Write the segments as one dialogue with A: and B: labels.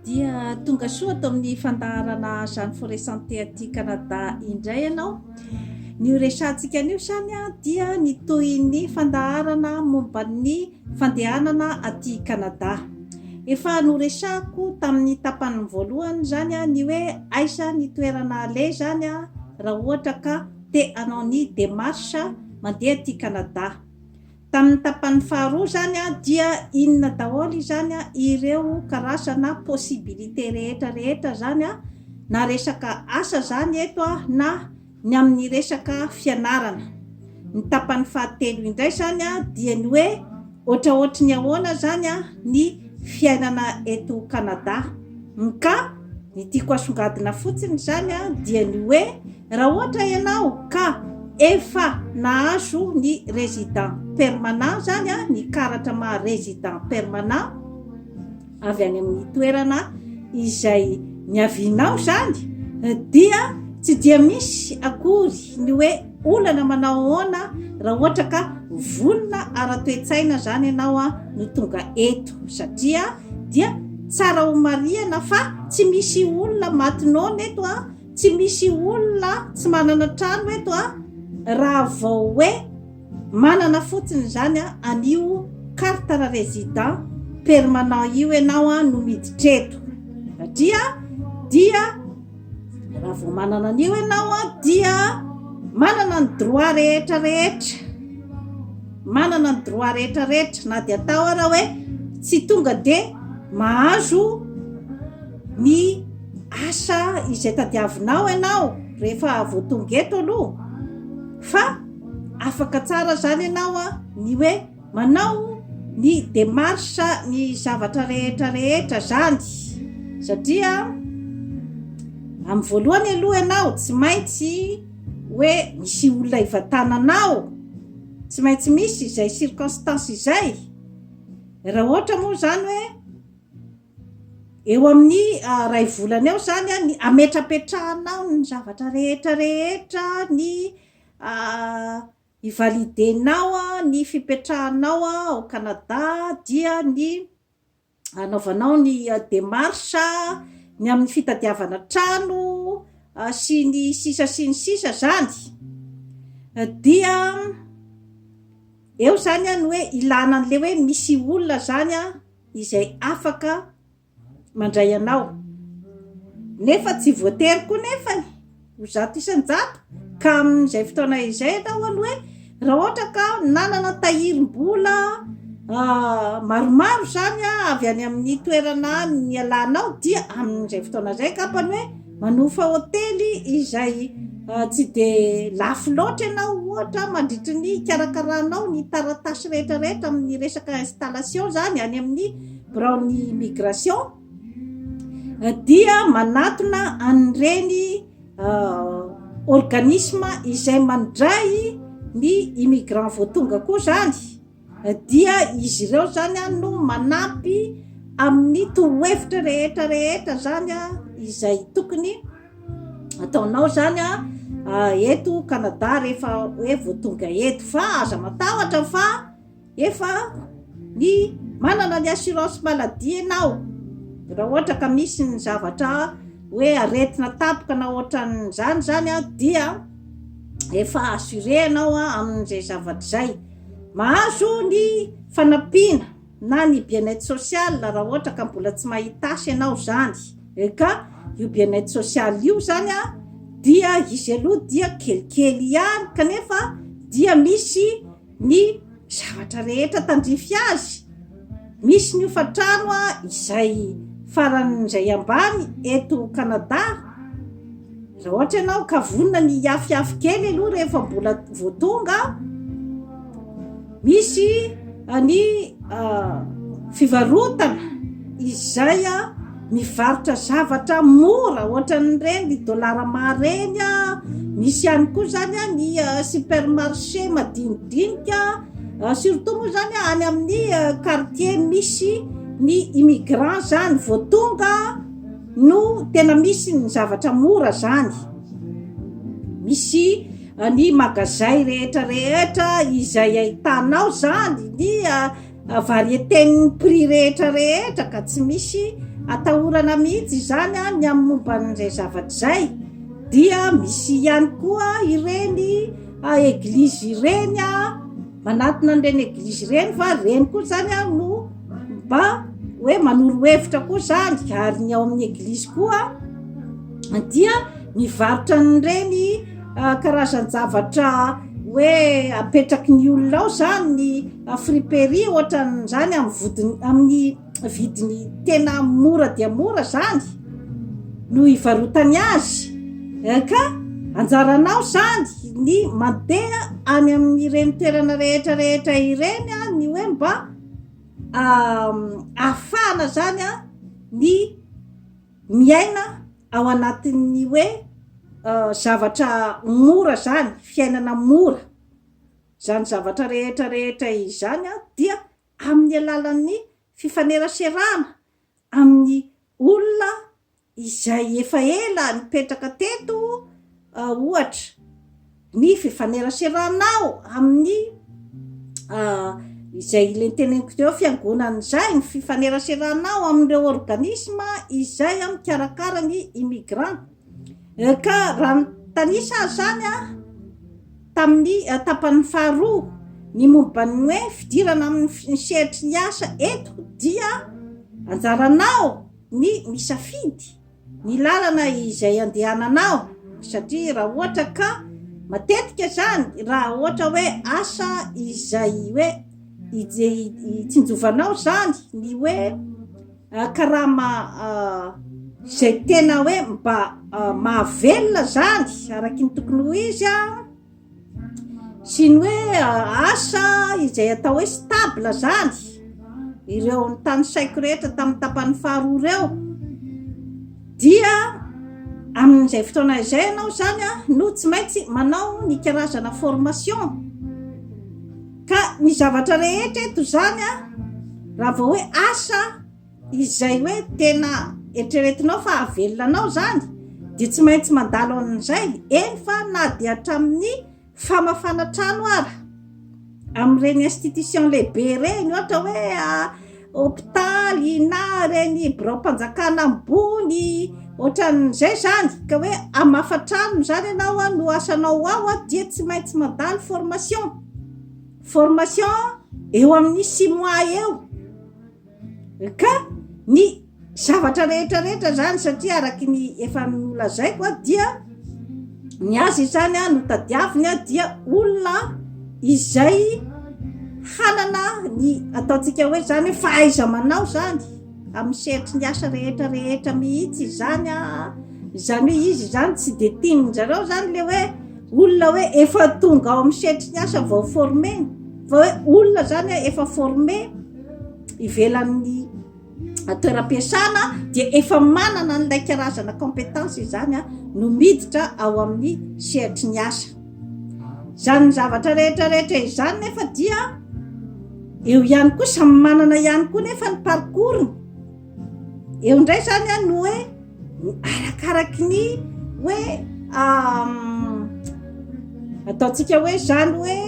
A: Dia tonga soa ato amin'ny fandaharana Jeanne Forêt Santé aty Canada indray ianao. Ny ho resahantsika anio izany dia ny tohin'ny fandaharana momba ny fandehanana aty Canada. Efa noresahako tamin'ny tapany voalohany izany ny hoe aiza ny toerana aleha izany raha ohatra ka te hanao ny démarche mandeha aty Canada. Tamin'ny tapany faharoa izany dia inona daholo izany ireo karazana possibilité rehetra rehetra izany na resaka asa izany eto na ny amin'ny resaka fianarana. Ny tapany fahatelo indray izany dia ny hoe ohatraohatry ny ahoana izany ny fiainana eto Canada. Ka ny tiako asongadina fotsiny izany dia ny hoe Raha ohatra ianao ka efa nahazo ny résident permanent zany a, ny karatra maha résident permanent avy any amin'ny toerana izay niavianao zany dia tsy dia misy akory ny hoe olana manao ahoana raha ohatra ka vonona ara-toe-tsaina zany ianao a no tonga eto satria dia tsara ho marihana fa tsy misy olona maty noana eto a. Tsy misy olona tsy manana trano eto a, raha vao hoe manana fotsiny izany a an'io carte résident permanent io ianao a no miditra eto, satria dia raha vao manana an'io ianao a dia manana ny droit rehetra rehetra, manana ny droit rehetra rehetra na dia atao ara hoe tsy tonga dia mahazo ny asa izay tadiavinao ianao rehefa vao tonga eto aloha fa afaka tsara zany ianao a ny hoe manao ny démarche ny zavatra rehetra rehetra zany satria amin'ny voalohany aloha ianao tsy maintsy hoe misy olona hivantananao, tsy maintsy misy izay circonstance izay, raha ohatra moa zany hoe Eo amin'ny iray volana eo izany ny ametrapetrahanao ny zavatra rehetra rehetra, ny hi-valider-nao ny fipetrahanao ao Canada dia ny anaovanao ny démarche ny amin'ny fitadiavana trano sy ny sisa sy ny sisa izany dia eo izany ny hoe ilana an'ilay hoe misy olona izany izay afaka mandray anao. Nefa tsy voatery koa nefany ho 100% ka amin'izay fotoana izay ianao hono hoe raha ohatra ka nanana tahirim-bola maromaro izany avy any amin'ny toerana nialanao dia amin'izay fotoana izay angambany hoe Manofa hotely izay tsy dia lafo loatra ianao ohatra mandritry ny hikarakaranao ny taratasy rehetra rehetra amin'ny resaka installation izany any amin'ny biraon'ny immigration dia manatona an'ireny organisme izay mandray ny immigrant vao tonga koa izany. Dia izy ireo izany no manampy amin'ny torohevitra rehetra rehetra izany izay tokony ataonao izany eto Canada rehefa hoe vao tonga eto. Fa aza matahotra fa efa ny manana ny assurance maladie ianao. Raha ohatra ka misy ny zavatra hoe aretina tampoka na ohatran'izany izany dia efa assuré ianao amin'izay zavatra izay. Mahazo ny fanampiana na ny bien-être social raha ohatra ka mbola tsy mahita asa ianao izany. Ka io bien-être social io izany dia izy aloha dia kelikely ihany kanefa dia misy ny zavatra rehetra tandrify azy. Misy ny hofantrano izay faran'izay ambany eto Canada. Raha ohatra ianao ka vonona ny hiafiafy kely aloha rehefa mbola vao tonga, misy ny fivarotana izay mivarotra zavatra mora ohatran'ireny Dollarama ireny, misy ihany koa izany ny supermarché madinidinika, surtout moa izany any amin'ny quartier misy ny immigrant izany vao tonga. No tena misy ny zavatra mora zany. Misy ny magazay rehetra rehetra izay ahitanao zany ny variété-n'ny prix rehetra rehetra ka tsy misy atahorana mihitsy izany ny amin'ny momba an'izay zavatra izay. Dia misy ihany koa ireny eglizy ireny, manatona an'ireny eglizy ireny fa ireny koa izany no mba hoe manoro hevitra koa izany, ary ny ao amin'ny eglizy koa dia mivarotra an'ireny karazan-javatra hoe apetraky ny olona ao izany, ny friperie ohatran'izany amin'ny vodiny, amin'ny vidiny tena mora dia mora izany no ivarotany azy ka anjaranao izany ny mandeha any amin'ireny toerana rehetra rehetra ireny ny hoe mba ahafahana izany ny miaina ao anatin'ny hoe zavatra mora izany, fiainana mora. Izany zavatra rehetra rehetra izany dia amin'ny alalan'ny fifaneraserana amin'ny olona izay efa ela nipetraka teto, ohatra, ny fifaneraseranao amin'ny izay ilay noteneniko teo, fiangonana izay, ny fifaneraseranao amin'ireo organisme izay mikarakara ny immigrant. Ka raha nitanisa aho izany tamin'ny tapany faharoa ny momba ny hoe fidirana amin'ny sehatry ny asa eto dia anjaranao ny misafidy ny lalana izay andehananao satria raha ohatra ka matetika izany raha ohatra hoe asa izay hoe itsinjovanao izany ny hoe karama izay tena hoe mba mahavelona izany araky ny tokony ho izy an, sy ny hoe asa izay atao hoe stable izany, ireo notanisaiko rehetra tamin'ny tapany faharoa ireo, dia amin'izay fotoana izay ianao izany an no tsy maintsy manao ny karazana formation. Ka ny zavatra rehetra eto izany an, raha vao hoe asa izay hoe tena eritreretinao fa hahavelona anao izany, dia tsy maintsy mandalo an'izay, eny fa na dia hatramin'ny famafana trano ara, amin'ireny institution lehibe ireny, ohatra hoe hopitaly na ireny biraom-panjakana ambony, ohatran'izay izany, ka hoe hamafa trano izany ianao an, no asanao ao an, dia tsy maintsy mandalo formation, formation eo amin'ny six mois eo, ka ny zavatra rehetra rehetra izany satria araky ny efa nolazaiko an, dia ny azy izany an no tadiaviny an dia olona izay hanana ny ataontsika hoe izany hoe fahaiza-manao izany amin'ny sehatry ny asa rehetra rehetra mihitsy izany an, izany hoe izy izany tsy dia tian-dry zareo izany ilay hoe olona hoe efa tonga ao amin'ny sehatry ny asa vao former-na fa hoe olona izany an efa former ivelan'ny toeram-piasana dia efa manana an'ilay karazana compétence izany no miditra ao amin'ny sehatry ny asa. Izany zavatra rehetra rehetra izany nefa dia eo ihany koa samy manana ihany koa nefa ny parcours-ny. Eo indray izany no hoe Arakaraky ny hoe ataontsika hoe izany hoe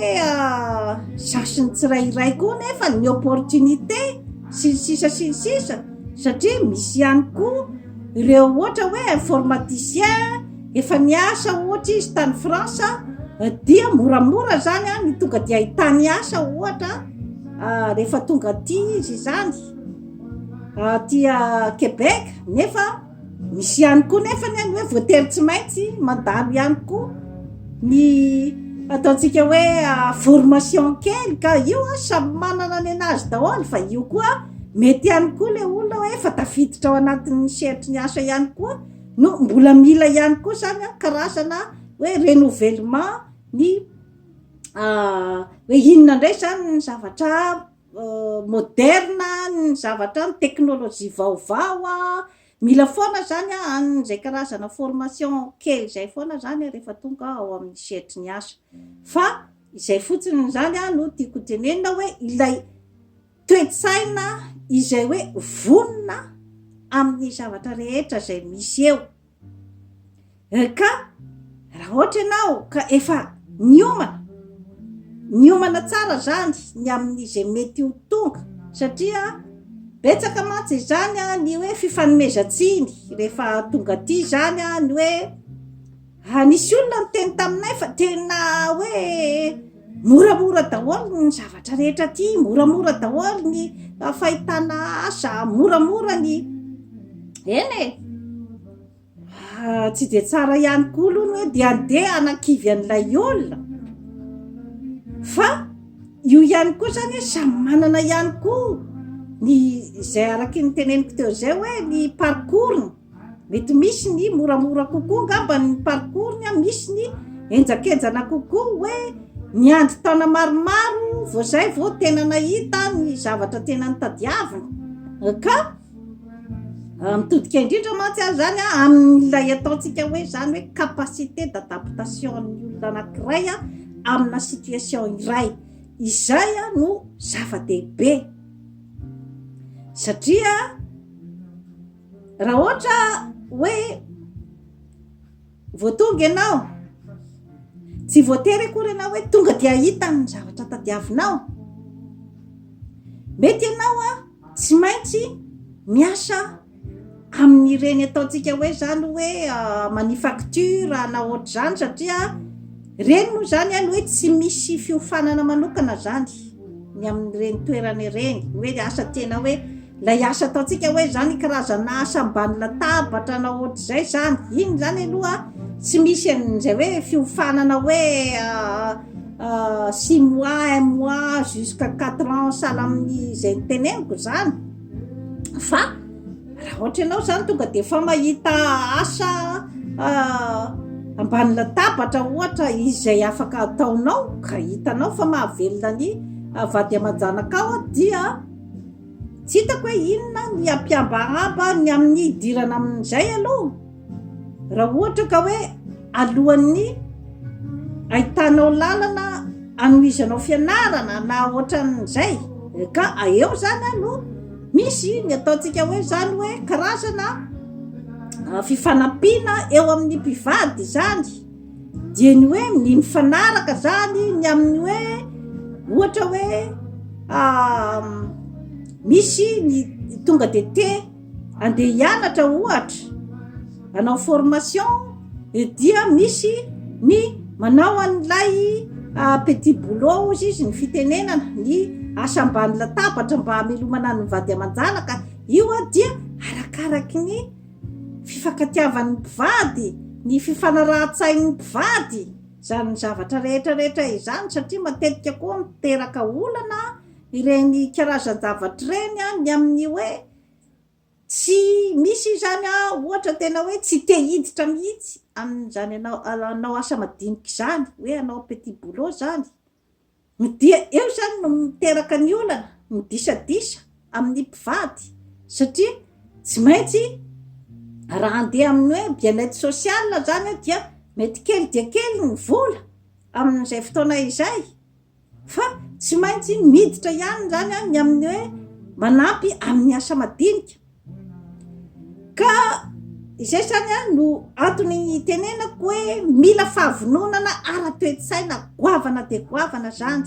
A: sasin'ny tsirairay koa nefa ny opportunité sy ny sisa sy ny sisa satria misy ihany koa ireo ohatra hoe informaticien efa niasa ohatra izy tany France dia moramora izany ny tonga dia ahitany asa ohatra rehefa tonga aty izy izany. Aty Québec nefa misy ihany koa nefa ny hoe voatery tsy maintsy mandalo ihany koa ny ataontsika hoe formation kely ka io a samy manana ny anazy daholo fa io koa mety ihany koa le olona hoe efa tafiditra ao anatin'ny sehatry ny asa ihany koa no mbola mila ihany koa zany a karazana hoe renouvellement ny hoe inona indray zany ny zavatra Moderne ny zavatra, ny teknolojia vaovao a, mila foana zany a an'izay karazana formation kely izay foana zany rehefa tonga ao amin'ny sehatry ny asa. Fa izay fotsiny izany a no tiako tenenina hoe ilay toe-tsaina izay hoe vonona amin'ny zavatra rehetra izay misy eo. Ka raha ohatra ianao ka efa niomana, niomana tsara izany ny amin'izay mety ho tonga. Satria betsaka mantsy izany ny hoe fifanomezan-tsiny rehefa tonga aty izany ny hoe nisy olona niteny taminay fa tena hoe moramora daholo ny zavatra rehetra aty, moramora daholo ny fahitana asa, moramora ny eny e! Tsy dia tsara ihany koa aloha ny hoe dia andeha hanakivy an'ilay olona fa io ihany koa izany hoe samy manana ihany koa ny izay araky ny teneniko teo izay hoe ny parcours-ny. Mety misy ny moramora kokoa angamba ny parcours-ny, misy ny henjakenjana kokoa hoe niandry taona maromaro vao izay vao tena nahita ny zavatra tena notadiavina. Ka Mitodika indrindra mantsy aho izany amin'ilay ataontsika hoe izany hoe capacité d'adaptation-n'ny olona anankiray amina situation iray. Izay no zava-dehibe. Satria raha ohatra hoe vao tonga ianao, tsy voatery akory ianao hoe tonga dia hahita ny zavatra tadiavinao. Mety ianao Tsy maintsy miasa amin'ireny ataontsika hoe izany hoe manufacture na ohatr'izany satria ireny moa izany ny hoe tsy misy fiofanana manokana izany ny amin'ireny toerana ireny, ny hoe asa tena hoe ilay asa ataontsika hoe izany karazana asa ambany latabatra na ohatr'izay izany, iny izany aloha tsy misy an'izay hoe fiofanana hoe Six mois, un mois, jusqu'à quatre ans sahala amin'ny izay noteneniko izany. Fa raha ohatra ianao izany tonga dia efa mahita asa ambany latabatra ohatra izay afaka ataonao ka hitanao fa mahavelona ny vady aman-janakao dia tsy hitako hoe inona ny hampiambahamba ny amin'ny hidirana amin'izay aloha. Raha ohatra ka hoe alohan'ny ahitanao lalana anohizanao fianarana na ohatran'izay ka eo zany no misy ny ataontsika hoe zany hoe karazana fifanampiana eo amin'ny mpivady zany dia ny hoe ny mifanaraka zany ny amin'ny hoe ohatra hoe misy ny tonga de te Andeha hianatra ohatra, hanao formation dia misy ny manao an'ilay petit boulot hozy izy ny fitenenana, ny asa ambany latabatra mba hamelomana ny vady aman-janaka, io dia arakaraky ny fifankatiavan'ny mpivady, ny fifanarahan-tsain'ny mpivady izany zavatra rehetra rehetra izany satria matetika koa miteraka olana ireny karazan-javatra ireny ny amin'ny hoe Tsy misy izany aho ohatra tena hoe tsy te hiditra mihitsy amin'izany anao hanao asa madinika izany, hoe hanao petit boulot izany. Dia eo izany no miteraka ny olana, ny disadisa amin'ny mpivady satria tsy maintsy raha handeha amin'ny hoe bien-être social izany dia mety kely dia kely ny vola amin'izay fotoana izay. Fa tsy maintsy miditra ihany izany ny amin'ny hoe manampy amin'ny asa madinika. Ka izay izany no antony itenenako hoe mila fahavononana ara-toe-tsaina goavana dia goavana izany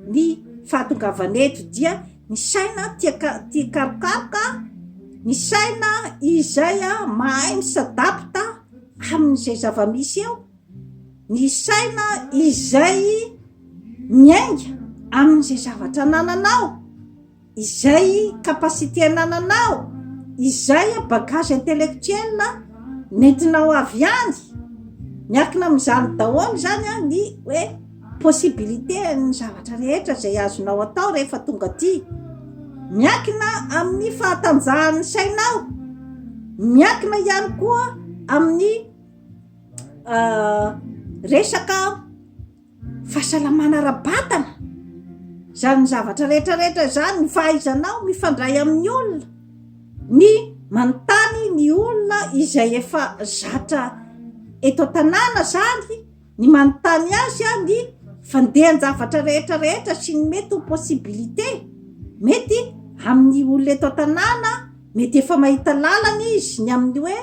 A: ny fahatongavana eto dia ny saina tia tia karokaroka, ny saina izay mahay mi-s'adapte amin'izay zava-misy eo. Ny saina izay miainga amin'izay zavatra anananao, izay capacité anananao, izay bagage intellectuel nentinao avy any, miankina amin'izany daholo izany ny hoe possibilité ny zavatra rehetra izay azonao atao rehefa tonga aty. Miankina amin'ny fahatanjahan'ny sainao, miankina ihany koa amin'ny resaka fahasalamana ara-batana, izany zavatra rehetra rehetra izany, ny fahaizanao mifandray amin'ny olona, ny manontany ny olona izay efa zatra eto an-tanàna izany, ny manontany azy ny fandehan-javatra rehetra rehetra sy ny mety ho possibilité, mety amin'ny olona eto an-tanàna Mety efa mahita lalana izy ny amin'ny hoe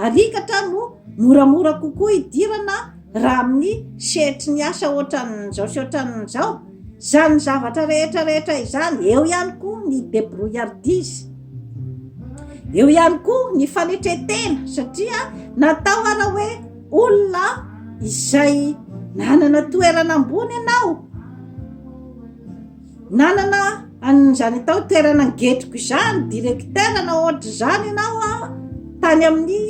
A: arikatra no moramora kokoa hidirana raha amin'ny sehatry ny asa ohatran'izao sy ohatran'izao. Izany zavatra rehetra rehetra izany, eo ihany koa ny debrouillardise, eo ihany koa ny fanetren-tena satria natao ara hoe olona izay nanana toerana ambony ianao, nanana an'izany atao hoe toerana ngetriko izany, directeur na ohatr'izany ianao tany amin'ny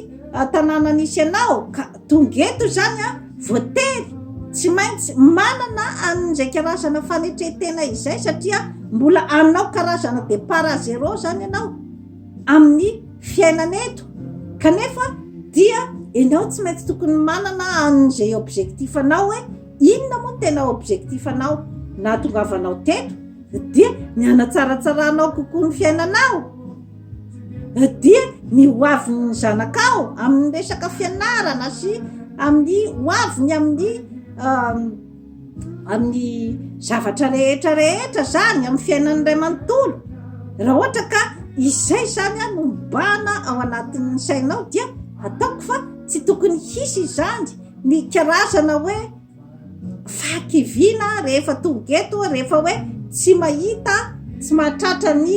A: tanàna nisy anao ka Tonga eto izany an, voatery tsy maintsy manana an'izay karazana fanetren-tena izay satria mbola hanao karazana départ à zéro izany ianao amin'ny fiainana eto kanefa dia ianao tsy maintsy tokony manana an'izay objectif anao hoe inona moa no tena objectif anao nahatongavanao teto dia ny hanatsaratsarànao kokoa ny fiainanao. dia ny ho avin'ny zanakao amin'ny resaka fianarana sy amin'ny ho aviny amin'ny amin'ny zavatra rehetra rehetra zany amin'ny fiainan'ny ray manontolo. Raha ohatra ka izay zany no mibahana ao anatin'ny sainao dia ataoko fa tsy tokony hisy izany ny karazana hoe fahakiviana rehefa tonga eto, rehefa hoe tsy mahita, tsy mahatratra ny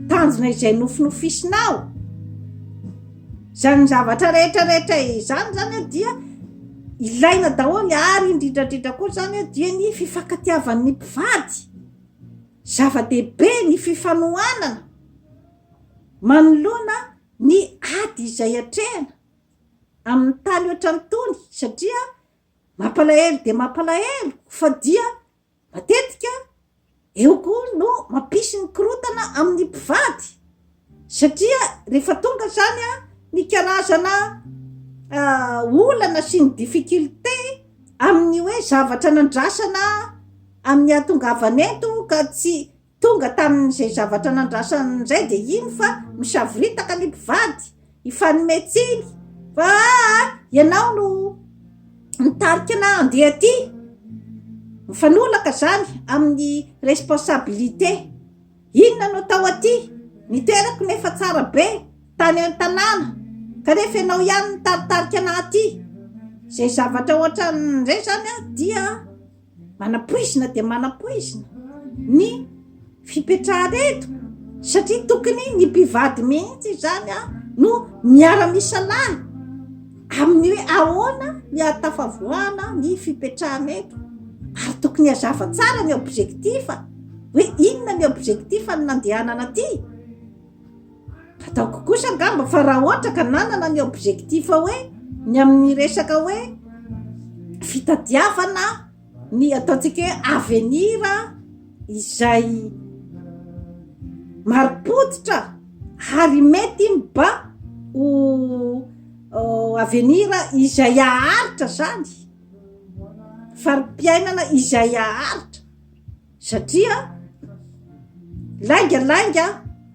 A: tanjona izay nofinofisinao. Izany zavatra rehetra rehetra izany zany dia ilaina daholo ary indrindra indrindra koa zany dia ny fifankatiavan'ny mpivady. Zava-dehibe ny fifanohanana manoloana ny ady izay atrehina amin'ny tany ohatran'itony satria Mampalahelo dia mampalahelo fa dia matetika eo koa no mampisy ny korontana amin'ny mpivady satria rehefa tonga zany a ny karazana olana sy ny difficulté amin'ny hoe zavatra nandrasana amin'ny hahatongavana eto ka tsy Tonga tamin'izay zavatra nandrasany indray dia iny fa misavoritaka ny mpivady, hifanome tsiny fa aa ianao no nitarika anah handeha aty. Mifanolaka izany amin'ny responsabilité. Inona no atao aty? Ny toerako nefa tsara be tany an-tanàna kanefa ianao ihany nitaritarika anah aty. Izay zavatra ohatran'izay izany dia. Manapoizina dia manapoizina ny fipetrahana eto satria tokony ny mpivady mihitsy izany no miara-misalahy amin'ny hoe ahoana ny ahatafavoahana ny fipetrahana eto ary tokony hazava tsara ny objectif hoe inona ny objectif ny nandehanana aty. Ataoko kosa angamba fa raha ohatra ka nanana ny objectif hoe ny amin'ny resaka hoe fitadiavana ny ataontsika hoe avenir izay marim-pototra ary mety mba ho avenir izay haharitra zany, fari-piainana izay haharitra. Satria lainga lainga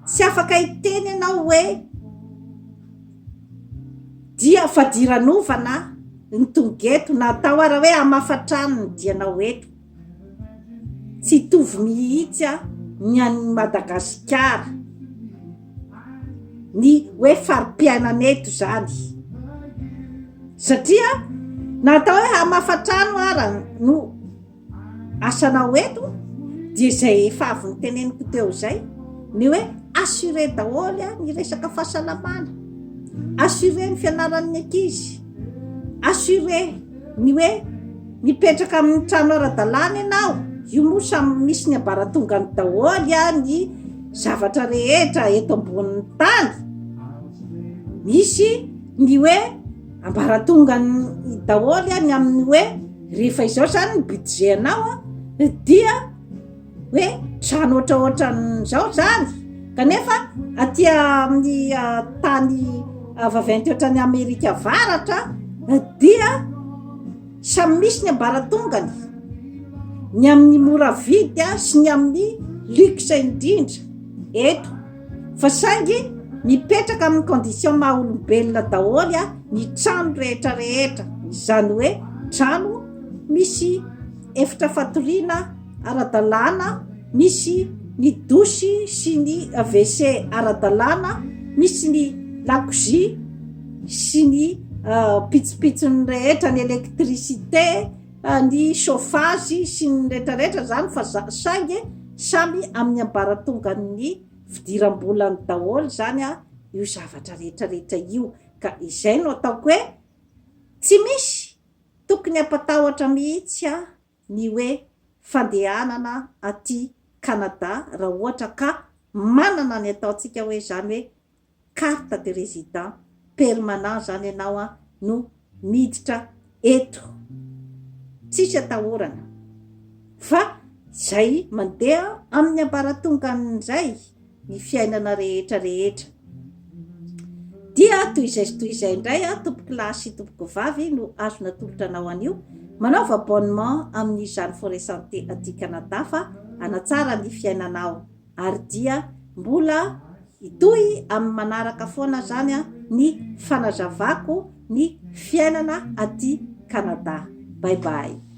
A: tsy afaka hiteny ianao hoe dia fadiranovana ny tonga eto na atao ara hoe hamafa trano ny dianao eto. Tsy hitovy mihitsy ny an'i Madagasikara ny hoe fari-piainana eto izany. Satria na atao hoe hamafa trano ara no asanao eto dia izay efa avy noteneniko teo izay, ny hoe assurer daholo ny resaka fahasalamana, assurer ny fianaran'ny ankizy, assurer ny hoe mipetraka amin'ny trano ara-dalàna ianao, io moa samy misy ny ambaratongany daholo ny zavatra rehetra eto ambonin'ny tany, misy ny hoe ambaratongany daholo ny amin'ny hoe Rehefa izao zany ny budget anao dia hoe trano ohatraohatran'izao zany kanefa aty amin'ny tany vaventy ohatran'ny Amerika Avaratra dia samy misy ny ambaratongany, ny amin'ny mora vidy sy ny amin'ny luxe indrindra eto fa saingy mipetraka amin'ny condition maha olombelona daholo ny trano rehetra rehetra, izany hoe trano misy efitra fatoriana ara-dalàna, misy ny douche sy ny WC ara-dalàna, misy ny lakozia sy ny pitsopitsony rehetra, ny électricité. ny chauffage sy ny retraretra zany fa saingy samy amin'ny ambaratongan'ny fidiram-bolany daholo zany a io zavatra rehetrarehetra io. Ka izay no ataoko hoe tsy misy tokony hampatahotra mihitsy a ny hoe fandehanana aty Canada raha ohatra ka manana ny ataontsika hoe zany hoe carte de résident permanent zany ianao a no miditra eto. Tsisy atahorana fa zay mandeha amin'ny ambaratongan'izay ny fiainana rehetra rehetra. Dia toy izay sy toy izay indray a tompoko lahy sy tompoko vavy no azo natolotra anao anio. Manaova abonnement amin'ny Jeanne Forêt Santé aty Canada fa hanatsara ny fiainanao. Ary dia mbola hitohy amin'ny manaraka foana zany ny fanazavako ny fiainana aty Canada. Bye bye.